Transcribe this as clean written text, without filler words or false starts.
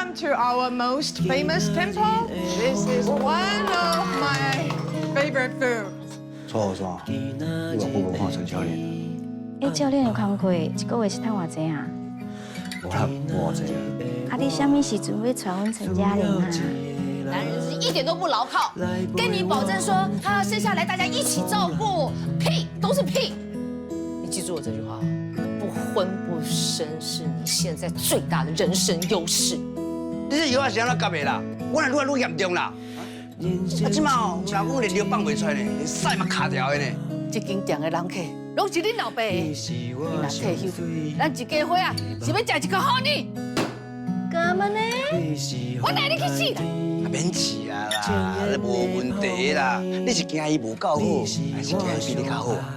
Welcome to our most famous temple. This is one of my favorite foods. 蔡先生，你偌久無看陳教練？欸，教練的工課一個月是趁偌濟啊？無啦，無偌濟啊。啊，你啥物時陣欲娶阮陳嘉玲啊？男人是一點都不牢靠，跟你保證說他生下來大家一起照顧，屁，都是屁。你記住我這句話，不婚不生是你現在最大的人生優勢。你這藥仔是按怎夾的啦？我若愈來愈嚴重啦。啊，這馬哦，老公連尿放袂出來呢，連屎嘛卡掉的呢。這間店的人客攏是恁老爸的，伊若退休，咱一家伙仔是欲食一個好呢。幹嘛呢？我帶你去死啦！啊，免飼啊啦，你無問題啦。你是驚伊無夠好，還是驚伊比你較好啊？